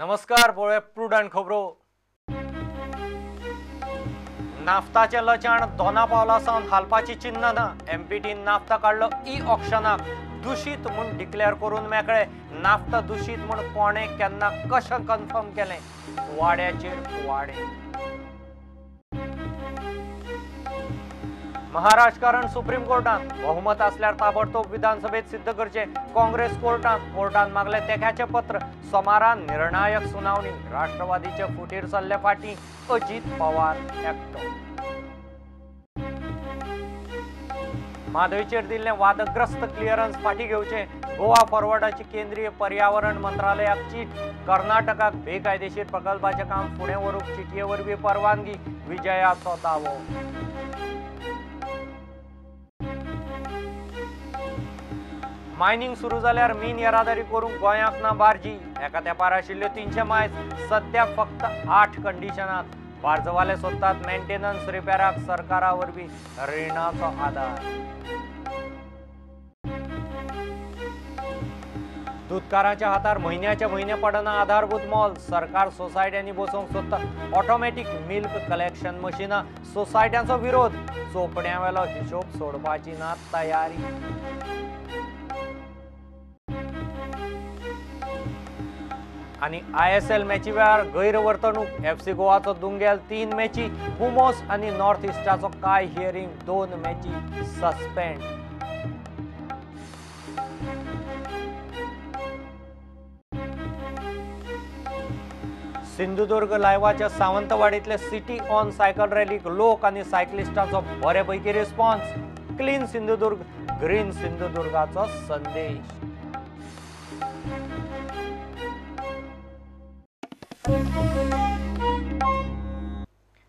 नमस्कार, पळोवया प्रुडंट खबरो. नाफ्ताचें लचाण दोना पावला सावन हालपाची चिन्ह ना. एमपीटीन नाफ्ता काडलो ई ऑक्शनाक दुशीत म्हूण डिक्लेअर करून मेकळे. नाफ्ता दुशीत म्हूण कोणे केन्ना कशें कन्फर्म केलें? कुवाड्याचेर कुवाडे. महाराजकारण सुप्रीम कोर्टांत बहुमत असल्यार ताबडतोब विधानसभेत सिद्ध करचे. काँग्रेस कोर्टांत कोर्टान मागले तेक्याचे पत्र. सोमारा निर्णायक सुनावणी. राष्ट्रवादीचे फुटीर सरले फाटीं अजीत पवार एकटो. म्हादयचेर दिल्लें वादग्रस्त क्लियरन्स फाटीं घेवचें. गोवा फॉरवर्डाची केंद्रीय पर्यावरण मंत्रालयाक चीट. कर्नाटकाक बेकायदेशीर प्रकल्पाचें काम फुडें व्हरूंक चिटये वरवीं परवानगी. विजयाचो दावो. मायनिंग सुरू जाल्यार मीन येरादारी करूंक गोंयांक ना बार्जी. एका तेंपार आशिल्ल्यो 300 मायल्स सद्या फक्त 8 कंडिशनात. बार्जवाले सोदतात मेंटेनन्स रिपेराक सरकारा वरवीं रिणाचो आदार. दुदकारांच्या हातार म्हयन्याचे म्हयने पडना आधारभूत मोल. सरकार सोसायट्यांनी बसोवंक सोदता ऑटोमॅटीक मिल्क कलेक्शन मशिनां. सोसायट्यांचो विरोध. चोपड्यांवेलो हिशोब सोडपाची ना तयारी. आनी ISL मॅची वेळार गैरवर्तणूक. FC गोवाचो दुंगेल 3 मॅची बुमोस आनी नॉर्थ इस्टाचो काय हियरींग 2 मॅची सस्पेंड. सिंधुदुर्ग लायवाच्या सावंतवाडीतले सिटी ऑन सायकल रॅलीक लोक आनी सायकलिस्टांचो बरे पैकी रिस्पॉन्स. क्लीन सिंधुदुर्ग ग्रीन सिंधुदुर्गाचो संदेश.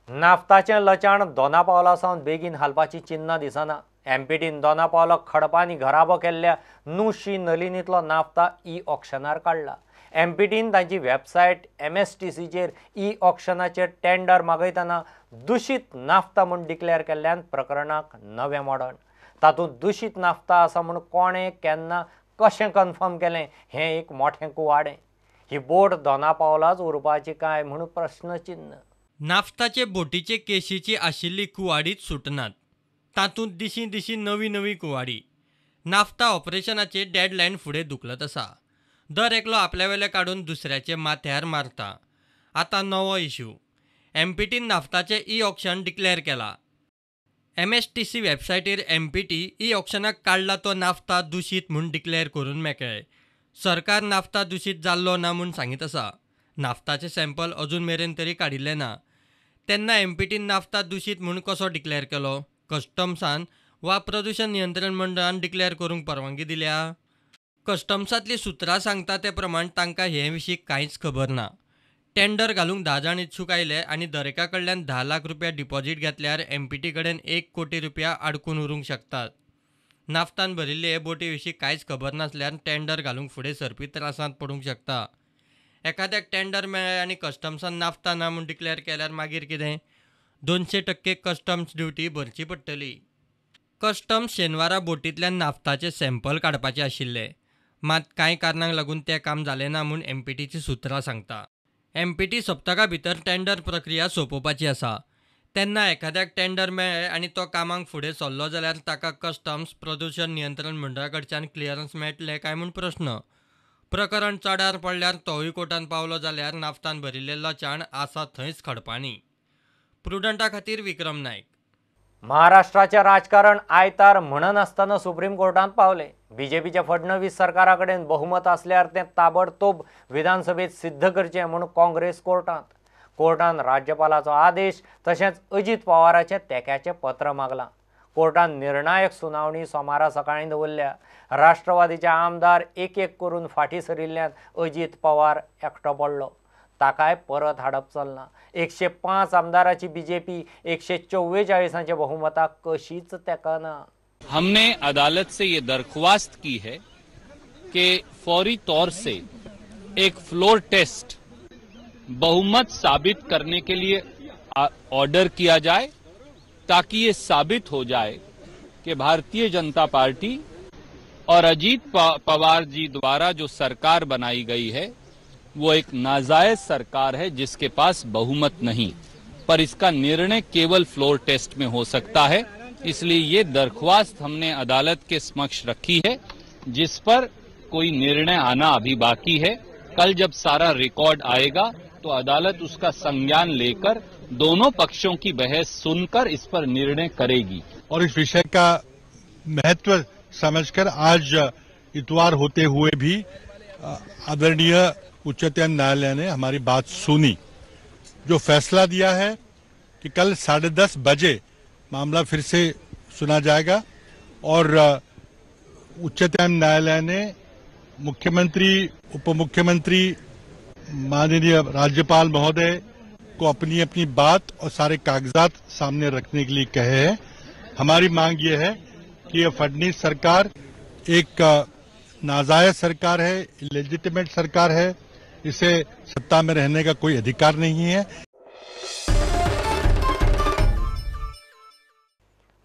नाफ्ताचें लचाण दोना पावला सावन बेगीन हालपाची चिन्हां दिसना. एमपीटीन दोना पावला खडपांनी घराबो केल्ल्या नुशी नलिनींतलो नाफ्ता ई ऑक्शनार काडला. एमपीटीन तांची वेबसायट MSTCचेर ई ऑक्शनाचेर टेंडर मागयतना दुशीत नाफ्ता म्हूण डिक्लेअर केल्ल्यान प्रकरणाक नवें मोडण. तातूंत दुशीत नाफ्ता आसा म्हूण कोणें केन्ना कशें कन्फर्म केलें हें एक मोठें कुवाडें. ही बोट दोना पावलाच उरपाची काय म्हूण प्रश्नचिन्ह. नाफ्ताचे बोटीचे केशीची आशिल्ली कुवाडीच सुटनात. तातूंत दिशीं दिशीं नवी नवी कुवाडी. नाफ्ता ऑपरेशनाचे डेडलायन फुडें धुकलत आसा. दर एकलो आपल्या वेले काडून दुसऱ्याचे माथ्यार मारता. आतां नवो इश्यू. एमपीटीन नाफ्ताचें ई ऑक्शन डिक्लेअर केला. MSTC वेबसायटीर MPT ई ऑक्शनाक काडला तो नाफ्ता दुशीत म्हूण डिक्लेअर करून मेकळे. सरकार नाफ्ता दुशीत जाल्लो ना म्हूण सांगीत आसा. नाफ्ताचें सॅम्पल अजून मेरेन तरी काडिल्लें ना. तेन्ना एमपीटीन नाफ्ता दुशीत म्हूण कसो डिक्लेअर केलो? कस्टम्सान वा प्रदूशण नियंत्रण मंडळान डिक्लेअर करूंक परवानगी दिल्या? कस्टम्सांतलीं सुत्रां सांगता ते प्रमाण तांकां हे विशीं कांयच खबर ना. टेंडर घालूंक 10 जाण इत्सूक आयले आनी दरेका कडल्यान 10 लाख रुपया डिपॉझीट घेतल्यार एमपीटी कडेन 1 कोटी रुपया आडकून उरूंक शकतात. नाफ्तान भरिल्ले हे बोटी विशीं कांयच खबर नासल्यार टेंडर घालूंक फुडें सरपी त्रासांत पडूंक शकता. एखाद्याक टेंडर मेळ्ळें आनी कस्टम्सान नाफ्ता ना म्हूण डिक्लेअर केल्यार मागीर कितें? 200% कस्टम्स ड्युटी भरची पडटली. कस्टम्स शेनवारा बोटींतल्यान नाफ्ताचें सॅम्पल काडपाचें आशिल्लें. मात कांय कारणांक लागून तें काम जालें ना म्हूण एमपीटीची सुत्रां सांगता. एमपीटी सप्तका भितर टेंडर प्रक्रिया सोंपोवपाची आसा. तेन्ना एखाद्याक टेंडर मेळ्ळें आनी तो कामाक फुडें सरलो जाल्यार ताका कस्टम्स प्रदूशण नियंत्रण मंडळा कडच्यान क्लियरन्स मेळटलें काय म्हूण प्रस्न. प्रकरण चडार पडल्यार तोवूय कोर्टान पावलो जाल्यार नाफ्तान भरिल्लें लचाण आसा थंयच खडपांनी. प्रुडंटा खातीर विक्रम नायक. महाराष्ट्राचें राजकारण आयतार म्हणनासतना सुप्रीम कोर्टांत पावलें. बीजेपीच्या फडणवीस सरकारा कडेन बहुमत आसल्यार तें ताबडतोब विधानसभेत सिद्ध करचें म्हूण काँग्रेस कोर्टांत. कोर्टान राज्यपालाचो आदेश तशेंच अजीत पवाराचें तेक्याचें पत्र मागलां. कोर्टान निर्णायक सुनावणी सोमारा सकाळीं दवरल्या. राष्ट्रवादीचे आमदार एक एक करून फाटीं सरिल्ल्यान अजीत पवार एकटो पडलो. ताकाय परत हाडप चलना. 105 आमदाराची बीजेपी 144 बहुमताक कशीच तेकना. हमने अदालत से ये दरख्वास्त की है कि फौरी तौर से एक फ्लोर टेस्ट बहुमत साबित करने के लिए ऑर्डर किया जाए, ताकि ये साबित हो जाए कि भारतीय जनता पार्टी और अजीत पवार जी द्वारा जो सरकार बनाई गई है वो एक नाजायज सरकार है जिसके पास बहुमत नहीं, पर इसका निर्णय केवल फ्लोर टेस्ट में हो सकता है। इसलिए ये दरख्वास्त हमने अदालत के समक्ष रखी है, जिस पर कोई निर्णय आना अभी बाकी है। कल जब सारा रिकॉर्ड आएगा तो अदालत उसका संज्ञान लेकर दोनों पक्षों की बहस सुनकर इस पर निर्णय करेगी। और इस विषय का महत्व समझकर आज इतवार होते हुए भी आदरणीय उच्चतम न्यायालय ने हमारी बात सुनी। जो फैसला दिया है कि कल 10:30 बजे मामला फिर से सुना जाएगा और उच्चतम न्यायालय ने मुख्यमंत्री, उप मुख्यमंत्री, माननीय राज्यपाल महोदय को अपनी अपनी बात और सारे कागजात सामने रखने के लिए कहे हैं। हमारी मांग ये है कि यह फडणवीस सरकार एक नाजायज सरकार है, इलेजिटिमेट सरकार है, इसे सत्ता में रहने का कोई अधिकार नहीं है।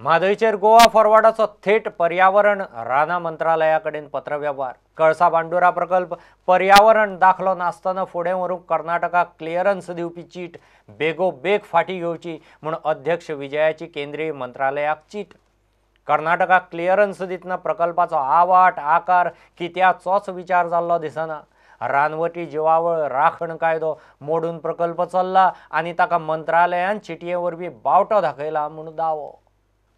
म्हादयचेर गोवा फॉरवर्डाचो थेट पर्यावरण रानां मंत्रालया कडेन पत्रवेव्हार। कळसा भांडुरा प्रकल्प पर्यावरण दाखलो नासतना फुडें व्हरूंक कर्नाटकाक क्लियरन्स दिवपी चीट बेगोबेग फाटीं घेवची म्हूण अध्यक्ष विजयाची केंद्रीय मंत्रालयाक चीट। कर्नाटकाक क्लियरन्स दितना प्रकल्पाचो आवाट आकार कित्याचोच विचार जाल्लो दिसना। रानवटी जिवावळ राखण कायदो मोडून प्रकल्प चल्ला आनी ताका मंत्रालयान चिटये वरवीं बावटो दाखयला म्हूण दावो।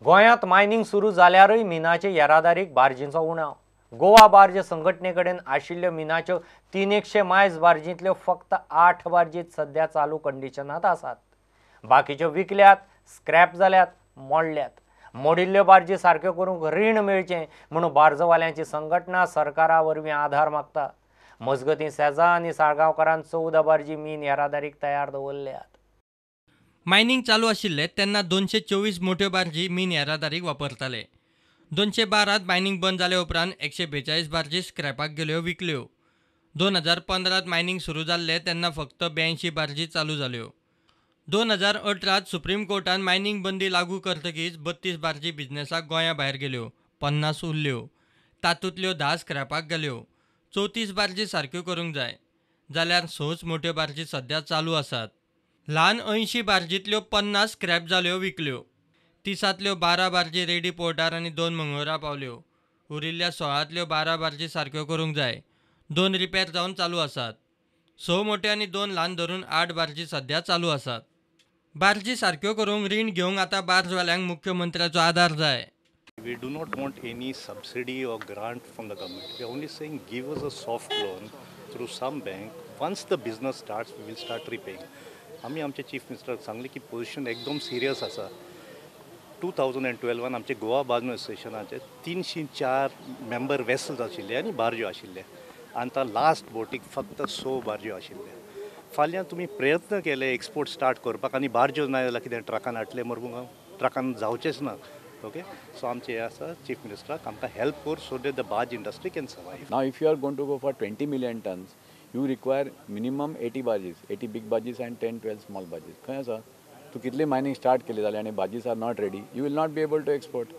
गोंयांत मायनिंग सुरू जाल्यारूय मिनाचे येरादारीक बार्जींचो उणाव। गोवा बार्ज संघटने कडेन आशिल्ल्यो मिनाच्यो 300 मायज बार्जींतल्यो फक्त 8 बार्जीत सध्या चालू कंडिशनांत आसात। बाकीच्यो विकल्यात, स्क्रॅप जाल्यात, मोडल्यात। मोडिल्ल्यो बार्जी सारक्यो करूंक रीण मेळचें म्हूण बार्जवाल्यांची संघटना सरकारा वरवीं आधार मागता। मजगतीं सेजा आनी साळगांवकारान 14 बार्जी मीन येरादारीक तयार दवरल्यात। मायनिंग चालू आशिल्ले तेन्ना 224 मोट्यो बार्जी मीन येरादारीक वापरताले। 212 मायनिंग बंद जाले उपरांत 142 बार्जी स्क्रॅपाक गेल्यो, विकल्यो। 2015 मायनिंग सुरू जाल्ले तेन्ना फक्त 82 बार्जी चालू जाल्यो। 2018 सुप्रीम कोर्टान मायनिंग बंदी लागू करतकीच 32 बार्जी बिजनेसाक गोंया भायर गेल्यो, 50 उरल्यो। तातूंतल्यो 10 स्क्रॅपाक गेल्यो। 34 बार्जी सारक्यो करूंक जाय जाल्यार 6 मोट्यो बार्जी सध्या चालू आसात। ल्हान 80 बार्जींतल्यो 50 स्क्रॅप जाल्यो, विकल्यो। 30तल्यो 12 बार्जी रेडी पोर्टार आनी 2 मंगळूरा पावल्यो। उरिल्ल्या 16तल्यो 12 बार्जी सारक्यो करूंक जाय, 2 रिपेर जावन चालू आसात। 6 मोट्यो आनी 2 ल्हान धरून 8 बार्जी सध्या चालू आसात। बार्जी सारक्यो करूंक रीण घेवंक आतां बार्जवाल्यांक मुख्यमंत्र्याचो आदार जाय। We do not want any subsidy or grant from the government. We are only saying give us a soft loan through some bank. Once the business starts, we will start repaying. आमी आमचे chief मिनिस्टराक सांगलें की position एकदम serious आसा। 2012 आमचे Goa barge एसोसिएशनाचे 304 member vessels आशिल्ले आनी बार्ज्यो आशिल्ले। आनी लास्ट बोटीक फक्त 100 बार्ज्यो आशिल्ले। फाल्यां तुमी प्रयत्न केले एक्सपोर्ट स्टार्ट करपाक आनी बार्ज्यो ना जाल्यार कितें ट्रकान हाडले मरगूंक, ट्रकान जावचेंच ना। ओके, सो आमचें हें आसा चीफ मिनिस्टराक आमकां हेल्प कर so that the barge industry can survive. Now if you are going to go for 20 million tons, you require minimum 80 barges, 80 big barges and 10-12 small barges. खंय आसा तूं कितली मायनिंग स्टार्ट केली जाल्यार आनी barges are not ready, you will not be able to export.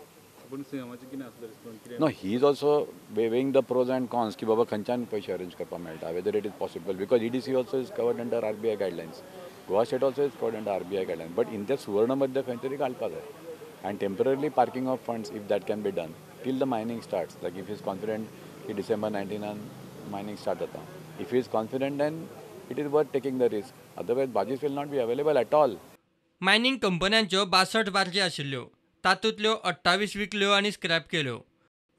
No, he is also weighing the pros and cons की बाबा खंयच्यान पयशे अरेंज करपाक मेळटा, whether it is possible, because EDC also is covered under RBI guidelines, Goa state also is covered under RBI guidelines, but in the सुवर्ण मध्य खंय तरी घालपाक जाय. And temporarily parking of funds if that can be done till the mining starts. Like if he is confident ki December 19 mining start jata, if he is confident then it is worth taking the risk, otherwise barges will not be available at all. Mining कंपन्यांच्यो 62 बार्जी आशिल्ल्यो, तातूंतल्यो 28 विकल्यो आनी scrap केल्यो।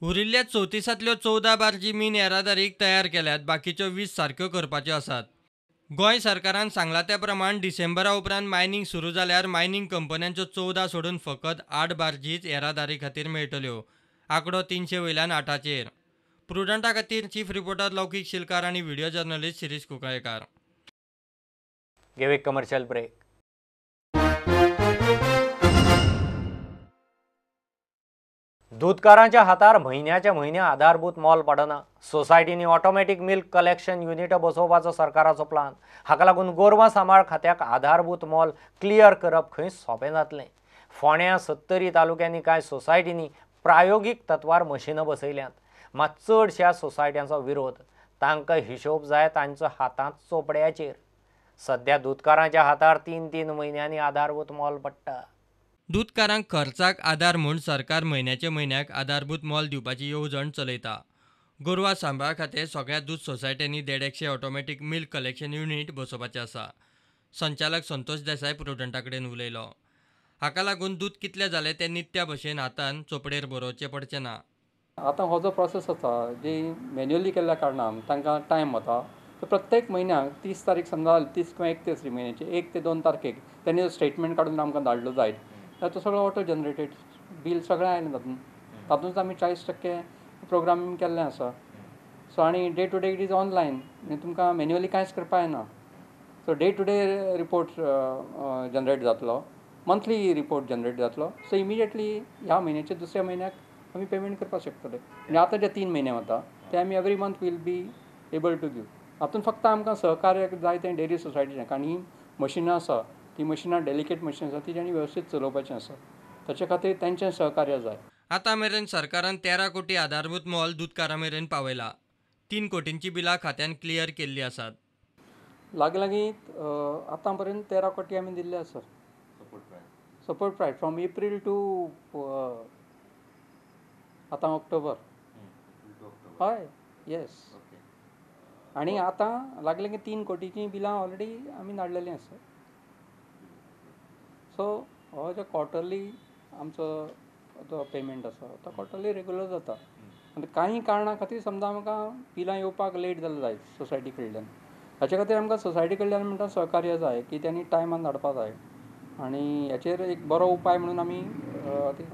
उरिल्ल्या 34तल्यो 14 बार्जी मीन येरादारीक तयार केल्यात, बाकीच्यो 20 सारक्यो करपाच्यो आसात। गोंय सरकारान सांगला त्या प्रमाण डिसेंबरा उपरांत मायनिंग सुरू जाल्यार मायनिंग कंपन्यांच्यो 14 सोडून फकत 8 बार्जीच येरादारी खातीर मेळटल्यो। आंकडो 300 वयल्यान 8चेर। प्रुडंटा खातीर चीफ रिपोर्टर लौकीक शिलकार आनी व्हिडिओ जर्नलिस्ट शिरीष कुंकळेकार। घेव एक कमर्शियल ब्रेक। दूदकारांच्या हातार म्हयन्याच्या म्हयने आधारभूत मोल पडना। सोसायटींनी ऑटोमॅटीक मिल्क कलेक्शन युनिट बसोवपाचो सरकाराचो प्लान। हाका लागून गोरवां सांबाळ खात्याक आधारभूत मोल क्लियर करप खंय सोंपें जातलें। फोंड्या 70 तालुक्यांनी कांय सोसायटींनी प्रायोगीक तत्वार मशिनां बसयल्यांत, मात चडश्या सोसायट्यांचो विरोध। तांकां हिशोब जाय तांचो हातांत चोपड्याचेर. सध्या दुदकारांच्या हातार 3-3 म्हयन्यांनी आधारभूत मोल पडटा. दुदकारांक खर्चाक आदार म्हूण सरकार म्हयन्याचे म्हयन्याक आधारभूत मोल दिवपाची येवजण चलयता. गोरवां सांबाळ खातें सगळ्या दूद सोसायट्यांनी 150 ऑटोमॅटीक मिल्क कलेक्शन युनीट बसोवपाचें आसा. संचालक संतोष देसाय प्रुडंटा कडेन उलयलो. हाका लागून दूद कितलें जालें तें नित्या भशेन हातान चोपडेर बरोवचें पडचें ना. आतां हो जो प्रोसेस आसा जी मॅन्युअली केल्ल्या कारणान तांकां टायम वता. तर प्रत्येक म्हयन्याक 30 तारीख समजा 30 किंवा 31 म्हयन्याचे 1 ते 2 तारखेक त्यांनी स्टेटमेंट काडून आमकां धाडलो जायत जाल्यार तो सगळो ऑटो जनरेटेड बील सगळें आयलें तातूंत. तातूंत आमी 40% प्रोग्रामींग केल्लें आसा. सो आनी day to day it is online, म्हणजे तुमकां मॅन्युअली कांयच करपा येना. So day to day report generate जातलो, मंथली रिपोर्ट जनरेट जातलो. सो इमिडिएटली ह्या म्हयन्याच्या दुसऱ्या म्हयन्याक आमी पेमेंट करपाक शकतले. म्हणजे आतां जे 3 म्हयने वता ते आमी every month will be able to give. हातूंत फक्त आमकां सहकार्य जाय तें डेअरी सोसायटीचें, कारण ही मशिनां आसा ती मशिनां डेलिकेट मशिनां आसा ती तांणी वेवस्थीत चलोवपाचें आसा, ताचे खातीर तांचें सहकार्य जाय. आतां मेरेन सरकारान 13 कोटी आधारभूत मोल दुदकारां मेरेन पावयला. 3 कोटींची बिलां खात्यान क्लियर केल्ली आसात. लागीं लागीं आतां पर्यंत 13 कोटी आमी दिल्ले आसा support price from April to आतां ऑक्टोबर. हय, येस. आनी आतां लागीं लागीं 3 कोटीचीं बिलां ऑलरेडी आमी धाडलेलीं आसा. सो हो जो क्वॉर्टरली आमचो जो पेमेंट आसा तो क्वॉर्टरली रेगुलर जाता. आनी कांय कारणां खातीर समजा आमकां बिलां येवपाक लेट जालें जायत सोसायटी कडल्यान, हाचे खातीर आमकां सोसायटी कडल्यान म्हणटा सहकार्य जाय की तांणी टायमान धाडपा जाय. आनी हाचेर एक बरो उपाय म्हणून आमी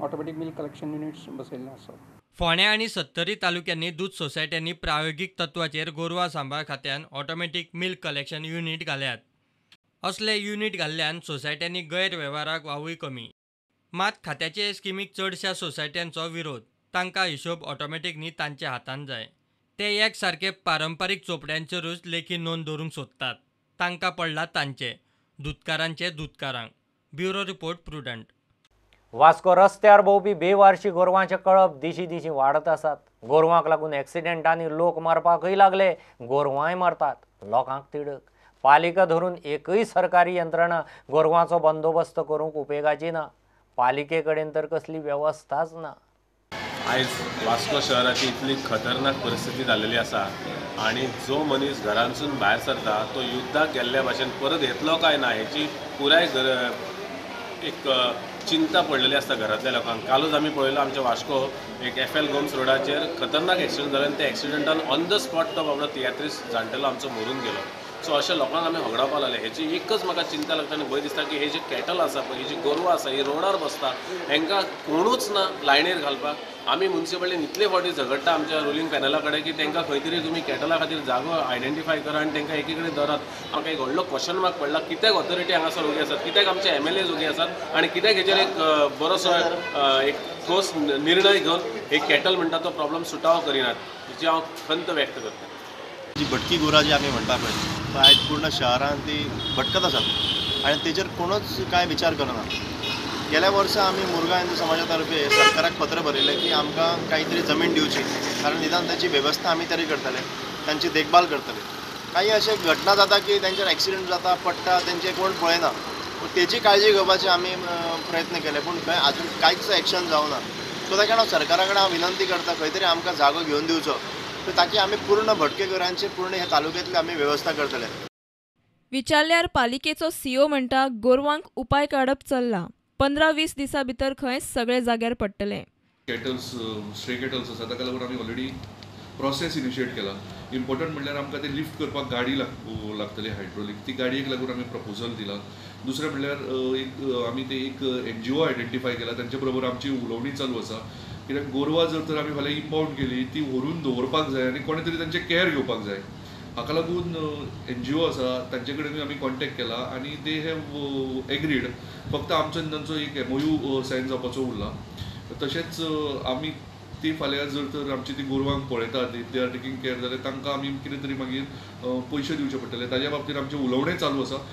ऑटोमॅटीक मिल्क कलेक्शन युनिट्स बसयल्ले आसा. फोंड्या आनी सत्तरी तालुक्यांनी दूद सोसायट्यांनी प्रायोगीक तत्वाचेर गोरवां सांबाळ खात्यान ऑटोमॅटीक मिल्क कलेक्शन युनीट घाल्यात. असले युनीट घाल्ल्यान सोसायट्यांनी गैरवेव्हाराक वावूय कमी. मात खात्याचे स्किमीक चडश्या सोसायट्यांचो विरोध. तांकां हिशोब ऑटोमॅटीक न्ही तांच्या हातान जाय. ते एक सारके पारंपारीक चोपड्यांचेरूच लेखी नोंद दवरूंक सोदतात. तांकां पडला तांचे, दुदकारांचे दुदकारांक. Bureau report, Prudent. Vasco रस्त्यार भोंवपी बेवारशी गोरवांचे कळप दिशी दिशी वाडत आसात. गोरवांक लागून एक्सिडेंटांनी लोक मरपाकय लागले. गोरवांय मरतात, लोकांक तिडक. पालिका धरून एकय सरकारी यंत्रणा गोरवांचो बंदोबस्त करूंक उपेगाची ना. पालिके कडेन तर कसली वेवस्थाच ना. आयज वास्को शहराची इतली खतरनाक परिस्थिती जाल्लेली आसा आनी जो मनीस घरांसून भायर सरता तो युद्धाक गेल्ल्या भाशेन परत येतलो काय ना हेची पुराय एक चिंता पडलेली आसता घरांतल्या लोकांक. कालूच आमी पळयलो आमच्या वास्को एक एफ.एल. गोम्स रोडाचेर खतरनाक एक्सिडंट जालो आनी त्या एक्सिडंटान ऑन the spot तो बाबडो तियात्रीस जाणटेलो आमचो मरून गेलो. सो अशें लोकांक आमी होगडावपाक लागले. हेची एकच म्हाका चिंता लागता आनी भंय दिसता की हे जे कॅटल आसा पळय, ही जी गोरवां आसा, ही रोडार बसता, हेंकां कोणूच ना लायनीर घालपाक. आमी मुन्सिपालिटीन इतले फावटी झगडटा आमच्या रुलींग पॅनला कडेन की तांकां खंय तरी तुमी कॅटला खातीर जागो आयडेंटिफाय करा आनी तांकां एकी कडेन दवरात. म्हाका एक व्हडलो क्वेश्चन मार्क पडला, कित्याक ऑथॉरिटी हांगासर ओगी आसात, कित्याक आमचे एम.एल.ए ओगी आसात आनी कित्याक हेचेर एक बरोसो एक ठोस निर्णय घेवन एक कॅटल म्हणटा तो प्रॉब्लम सुटावो करिनात, हेची हांव खंत व्यक्त करता. जी भटकी गोरां जी आमी म्हणटा पळय, आयज पूर्ण शहरांत ती भटकत आसात आनी तेजेर कोणूच कांय विचार करना. गेल्या वर्सा आमी मुरगांव हिंदू समाजा तर्फे सरकाराक पत्र बरयलें की आमकां कांय तरी जमीन दिवची, कारण निदान ताची वेवस्था आमी तरी करतले, तांची देखभाल करतले. काही अशे घटना जाता की तांचेर एक्सिडंट जाता, पडटा, तांचे कोण पळयना. पूण तेजी काळजी घेवपाचे आमी प्रयत्न केले, पूण खंय आजून कांयच एक्शन जावना. सो ताका हांव सरकारा कडेन हांव विनंती करता खंय तरी आमकां जागो घेवन दिवचो, ताकी आमी पूर्ण भटके घरांची पूर्ण ह्या तालुक्यांतली आमी वेवस्था करतले. विचारल्यार पालिकेचो सीओ म्हणटा गोरवांक उपाय काडप चल्ला, 15-20 दिसां भितर खंय सगळे जाग्यार पडटले. कॅटल्स, स्ट्रे कॅटल्स आसा ताका लागून आमी ऑलरेडी प्रोसेस इनिशिएट केला. इम्पॉर्टंट म्हणल्यार आमकां ते लिफ्ट करपाक गाडी लागतली हायड्रोलीक, ती गाडयेक लागून आमी प्रपोजल दिला. दुसरें म्हणल्यार एक आमी ते एक एनजीओ आयडेंटिफाय केला, तांचे बरोबर आमची उलोवणी चालू आसा. कित्याक गोरवां जर तर आमी फाल्यां इम्पावंड केली ती व्हरून दवरपाक जाय आनी कोणें तरी तांचें कॅर घेवपाक जाय. हाका लागून एनजीओ आसा तांचे कडेनूय आमी कॉन्टेक्ट केला आनी they have agreed. फक्त आमचो आनी तांचो एक एमओयू सायन जावपाचो उरला. तशेंच आमी ती फाल्यां जर तर आमची ती गोरवांक पळयतात, they are taking care, जाल्यार तांकां आमी कितें तरी मागीर पयशे दिवचे पडटले. ताज्या बाबतींत आमचें उलोवणें चालू आसा.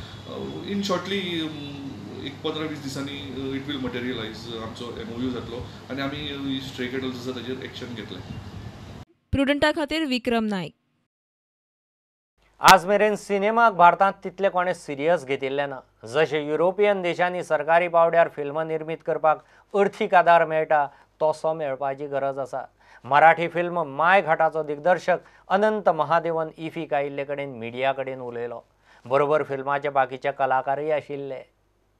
इन शॉर्टली एक 15-20 दिसांनी it will materialise, आमचो एमओयू जातलो आनी आमी स्ट्रे कॅटल्स आसा ताजेर एक्शन घेतले. प्रुडंटा खातीर विक्रम नायक. आज मेरेन सिनेमाक भारतांत तितले कोणें सिरियस घेतिल्लें ना. जशें युरोपियन देशांनी सरकारी पावड्यार फिल्मां निर्मीत करपाक अर्थीक आदार मेळटा तसो मेळपाची गरज आसा. मराठी फिल्म my घाटाचो दिग्दर्शक अनंत महादेवन इफीक आयिल्ले कडेन मिडिया कडेन उलयलो. बरोबर फिल्माचे बाकीचे कलाकारय आशिल्ले.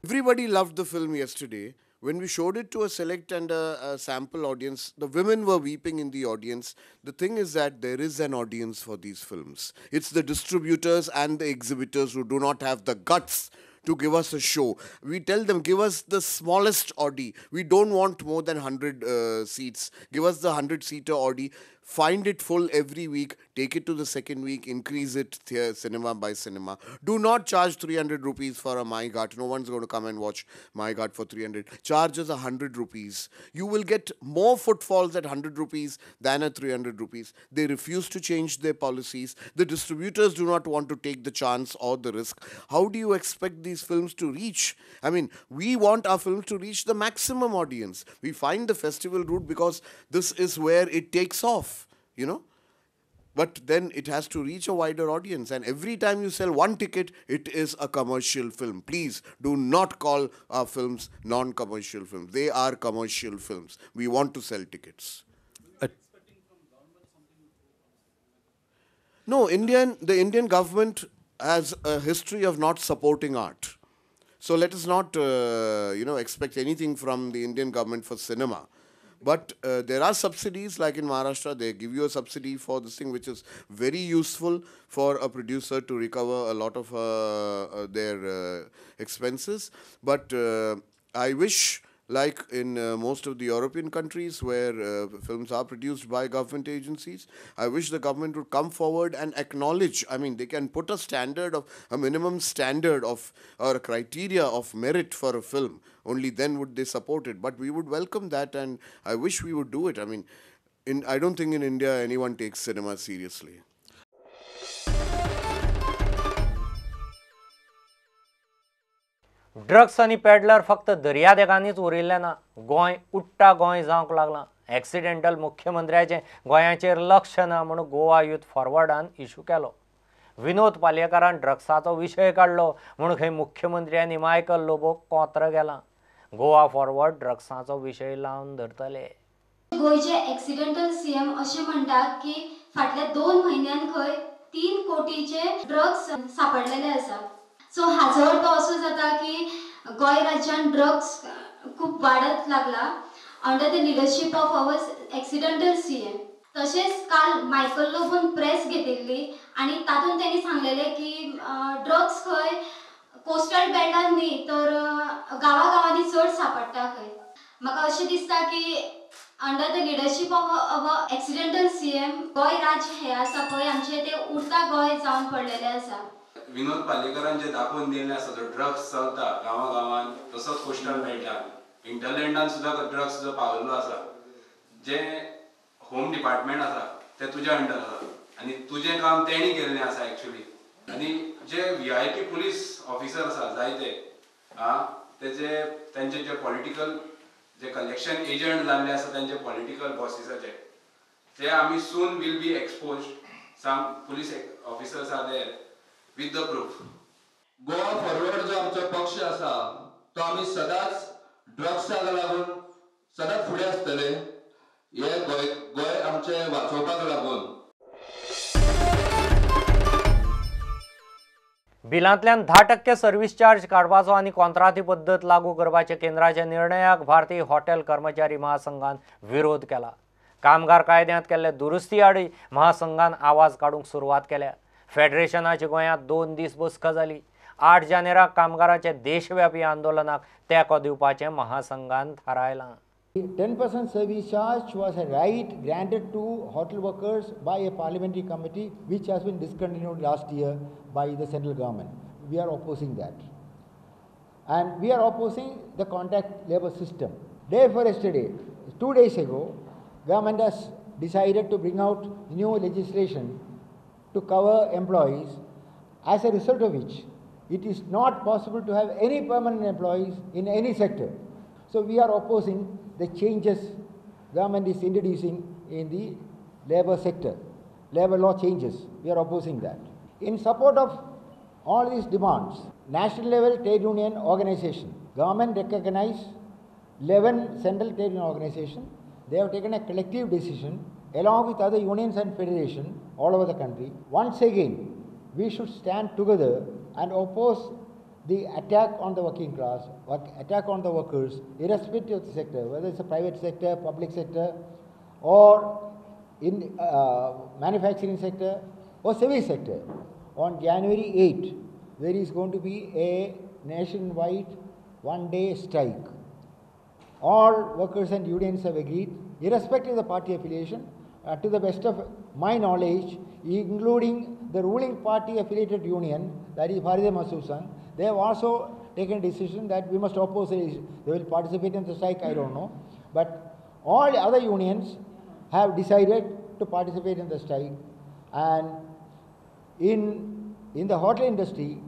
Everybody loved the film yesterday. When we showed it to a select and a sample audience, the women were weeping in the audience. The thing is that there is an audience for these films. It's the distributors and the exhibitors who do not have the guts to give us a show. We tell them, give us the smallest Audi. We don't want more than 100 seats. Give us the 100-seater Audi. Find it full every week. Take it to the second week. Increase it cinema by cinema. Do not charge 300 rupees for a My Ghat. No one's going to come and watch My Ghat for 300. Charge us 100 rupees. You will get more footfalls at 100 rupees than at 300 rupees. They refuse to change their policies. The distributors do not want to take the chance or the risk. How do you expect these films to reach? I mean, we want our films to reach the maximum audience. We find the festival route because this is where it takes off, you know. But then it has to reach a wider audience, and every time you sell one ticket, it is a commercial film. Please do not call our films non-commercial films. They are commercial films. We want to sell tickets. No, the Indian government has a history of not supporting art. So let us not, expect anything from the Indian government for cinema. But there are subsidies, like in Maharashtra, they give you a subsidy for this thing, which is very useful for a producer to recover a lot of their expenses. But I wish, like in most of the European countries where films are produced by government agencies, I wish the government would come forward and acknowledge, I mean, they can put a standard of, a minimum standard of, or a criteria of merit for a film. Only then would they support it. But we would welcome that, and I wish we would do it. I mean, I don't think in India anyone takes cinema seriously. Drugs आनी peddler फक्त दर्यादेगांनीच उरिल्लें ना, गोंय उडटा गोंय जावंक लागलां. Accidental मुख्यमंत्र्याचें गोंयाचेर लक्ष ना म्हूण गोवा यूथ फॉरवर्डान इशू केलो. विनोद पालयेकारान ड्रग्साचो विशय काडलो म्हूण खंय मुख्यमंत्री आनी मायकल लोबोक कोंत्र गेलां. गोवा फॉरवर्ड ड्रग्साचो विशय लावन धरतले. गोंयचे एक्सिडेंटल सीएम अशें म्हणटा की फाटल्या 2 म्हयन्यान खंय 3 कोटीचे ड्रग्स सापडलेले आसा. सो हाचो अर्थ असो जाता की गोंय राज्यान ड्रग्स खूब वाडत लागला under the leadership of our accidental CM. तशेंच काल मायकल लोबोन प्रेस घेतिल्ली आनी तातूंत तेणी सांगलेलें की ड्रग्स खंय कोस्टल बेल्टान न्ही तर गांवागांवांनी चड सापडटा खंय. म्हाका अशें दिसता की under the leadership of our accidental CM Goa राज्य हें आसा पळय आमचें तें उडता गोंय जावन पडलेलें आसा. विनोद पालयेकारान जे दाखोवन दिल्लें आसा, जो ड्रग्स चलता गांवा गांवान, तसोच कोस्टल बेल्टान, इंटरलँडान सुद्दां ड्रग्स जो पावल्लो आसा, जे होम डिपार्टमेंट आसा तें तुज्या अंडर आसा आनी तुजें काम तेणी केल्लें आसा एक्चुली. आनी जे VIP police officer आसा जायते तेजे तेंचे जे पॉलिटिकल जे कलेक्शन एजंट जाल्ले आसा तेंचे पॉलिटिकल बॉसिसाचे, ते आमी soon will be exposed. Some police officers are there with the proof. Goa forward जो आमचो पक्ष आसा तो आमी सदांच ड्रग्साक लागून सदांच फुडें आसतले, हे गोंय आमचें वाचोवपाक लागून. बिलांतल्यान 10% सर्व्हिस चार्ज काडपाचो आनी कॉंत्राती पद्दत लागू करपाच्या केंद्राच्या निर्णयाक भारतीय हॉटेल कर्मचारी महासंघान विरोध केला. कामगार कायद्यांत केल्ले दुरुस्ती आडी महासंघान आवाज काडूंक सुरवात केल्या. फेडरेशनाची गोंयांत 2 दीस बसका जाली. 8 जानेराक कामगारांच्या देशव्यापी आंदोलनाक तेंको दिवपाचें महासंघान थारायलां. 10% service charge was a right granted to hotel workers by a parliamentary committee which has been discontinued last year by the central government. We are opposing that. And we are opposing the contract labor system. Day before yesterday, 2 days ago, government has decided to bring out new legislation to cover employees, as a result of which it is not possible to have any permanent employees in any sector. So we are opposing the changes government is introducing in the labor sector, labor law changes. We are opposing that. In support of all these demands, national level trade union organization, government recognized 11 central trade union organization. They have taken a collective decision along with other unions and federation all over the country. Once again, we should stand together and oppose the attack on the working class, attack on the workers, irrespective of the sector, whether it's a private sector, public sector, or in manufacturing sector or service sector. On January 8, there is going to be a nationwide one-day strike. All workers and unions have agreed, irrespective of the party affiliation, to the best of my knowledge, including the ruling party affiliated union, that is Bharatiya Mazdoor Sangh, they have also taken a decision that we must oppose it. They will participate in the strike, I don't know. But all other unions have decided to participate in the strike. And in the hotel industry,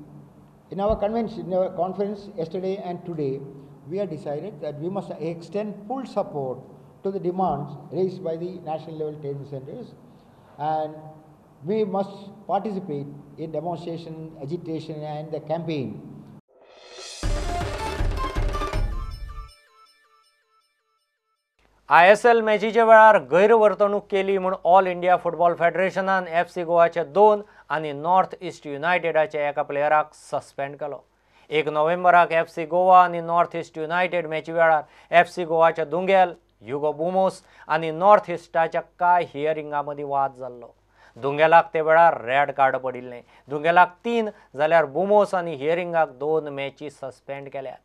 in our convention, in our conference yesterday and today, we have decided that we must extend full support to the demands raised by the national level trade centers, and we must participate in demonstration, agitation and the campaign. ISL मॅचीच्या वेळार गैरवर्तणूक केली म्हूण all India football फेडरेशनान FC गोवाचे 2 आनी north east युनायटेडाच्या एका प्लेयराक suspend केलो. 1 नोव्हेंबराक FC Goa आनी north east United मॅची वेळार FC गोवाच्या दुंगेल युगो बुमोस आनी नॉर्थ ईस्टाच्या कांय हियरिंगा मदीं वाद जाल्लो. दुंगेलाक ते वेळार रेड कार्ड पडिल्लें. दुंगेलाक 3 जाल्यार बुमोस आनी हियरिंगाक 2 मॅची सस्पेंड केल्यात.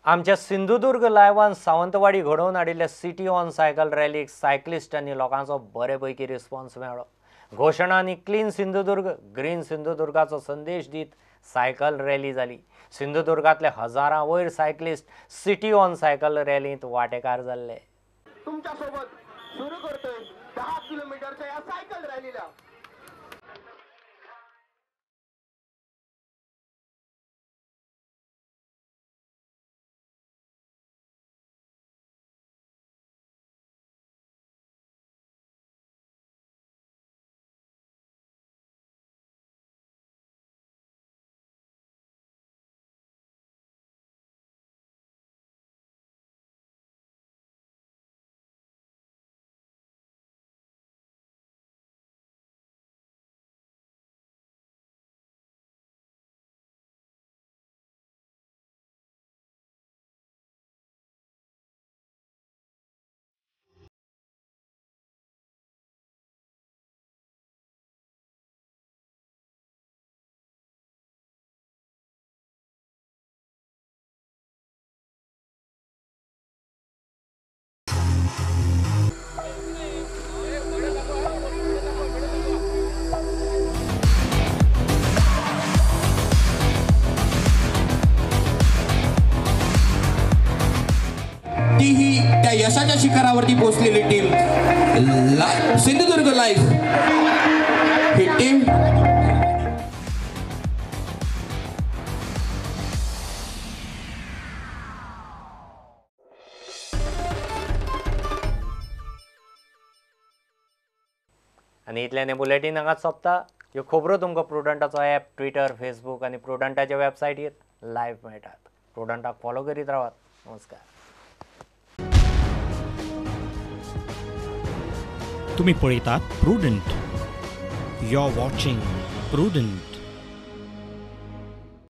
आमच्या सिंधुदुर्ग लायवान सावंतवाडी घडोवन हाडिल्ले सिटी ऑन सायकल रॅलीक सायकलिस्ट आनी लोकांचो बरे पैकी रिस्पॉन्स मेळ्ळो. घोशणा आनी क्लीन सिंधुदुर्ग ग्रीन सिंधुदुर्गाचो संदेश दीत सायकल रॅली जाली. सिंधुदुर्गांतले हजारां वयर सायकलिस्ट सिटी ऑन सायकल रॅलींत वांटेकार जाल्ले. तुमच्या सोबत सुरू करतोय 10 किलोमीटरच्या या सायकल रॅलीला. ती ही त्या यशाच्या शिखरावरती पोहोचलेली टीम सिंधुदुर्ग लाईफ ही टीम. आनी इतल्यान हें बुलेटीन हांगाच सोंपता. ह्यो खबरो तुमकां प्रुडंटाचो ॲप, ट्विटर, फेसबूक आनी प्रुडंटाच्या वेबसायटीर लायव्ह मेळटात. प्रुडंटाक फॉलो करीत रावात. नमस्कार. तुम्ही पळयतात Prudent. You are watching Prudent.